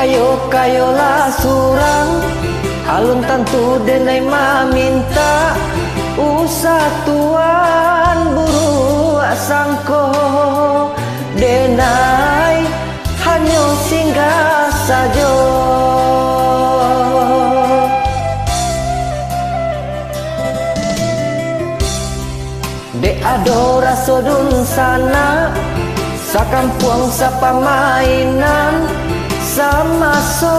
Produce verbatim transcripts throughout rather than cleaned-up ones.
Kayo-kayolah surang, alun tantu denai mamintak, usah tuan buruak sangko, denai hanyo singgah sajo. Dek ado raso dunsanak, sakampuang sapamainan, samaso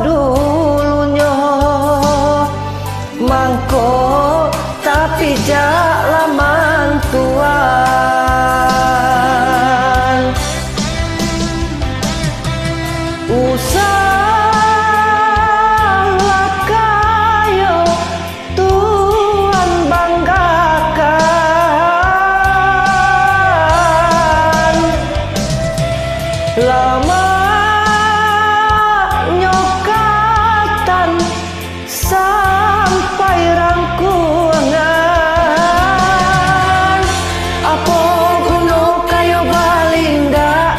dulunyo. Mangko tapijaklah mantuan. Usahlah kayo Tuhan banggakan, lamaknyo katan sampai rangkuangan. Apo guno kayo balindak,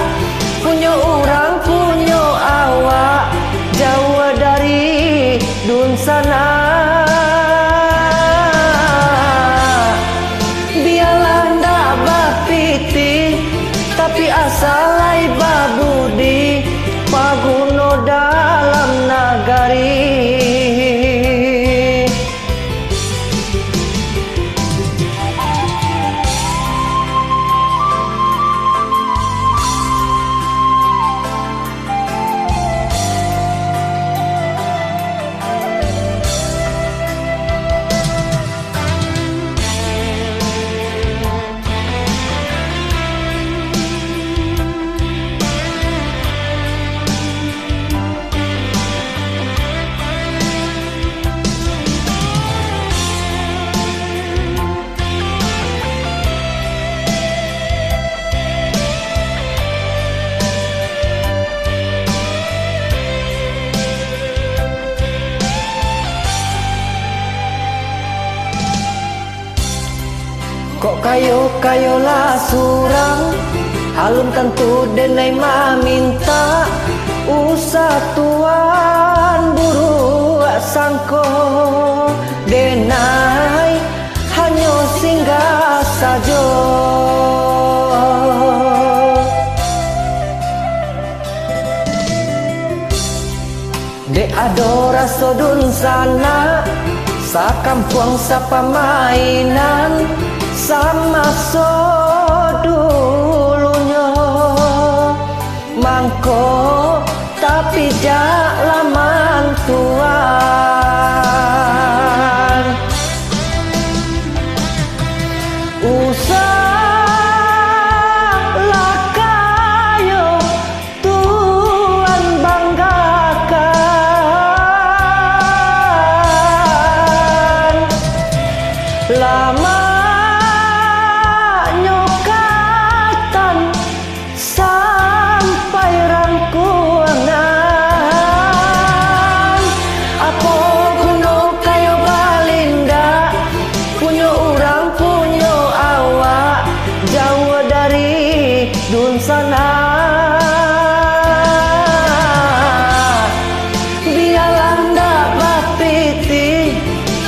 punyo urang punyo awak, jauah dari dunsanak. Bialah ndak bapitih, tapi asa lai babudi, paguno dalam nagari. Kok kayo-kayolah surang, alun tantu denai mamintak, usah tuan buruak sangko, denai hanyo singgah sajo. Dek ado raso dunsanak, sakampuang sapamainan, samaso dulunyo. Mangko tapijaklah mantuan. Usahlah kayo Tuhan banggakan, lamaknyo katan sampai rangkuangan. Apo guno kayo balindak, punyo urang punyo awak, jauah dari dunsanak. Bialah ndak bapitih,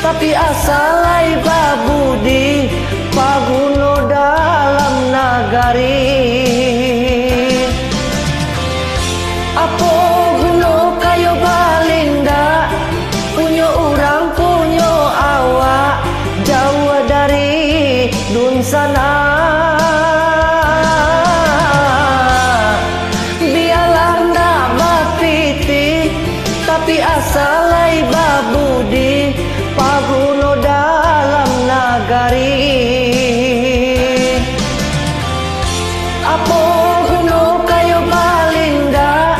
tapi asa lai babudi, paguno dalam nagari. Apo guno kayo balindak, punyo urang punyo awak, jauah dari dunsanak. Bialah ndak bapitih, tapi asa lai babudi, paguno dalam nagari. Apo guno kayo balindak,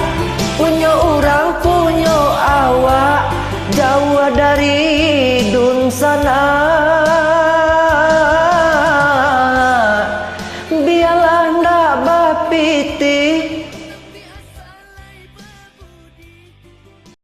punyo urang punyo awak, jauah dari dunsanak.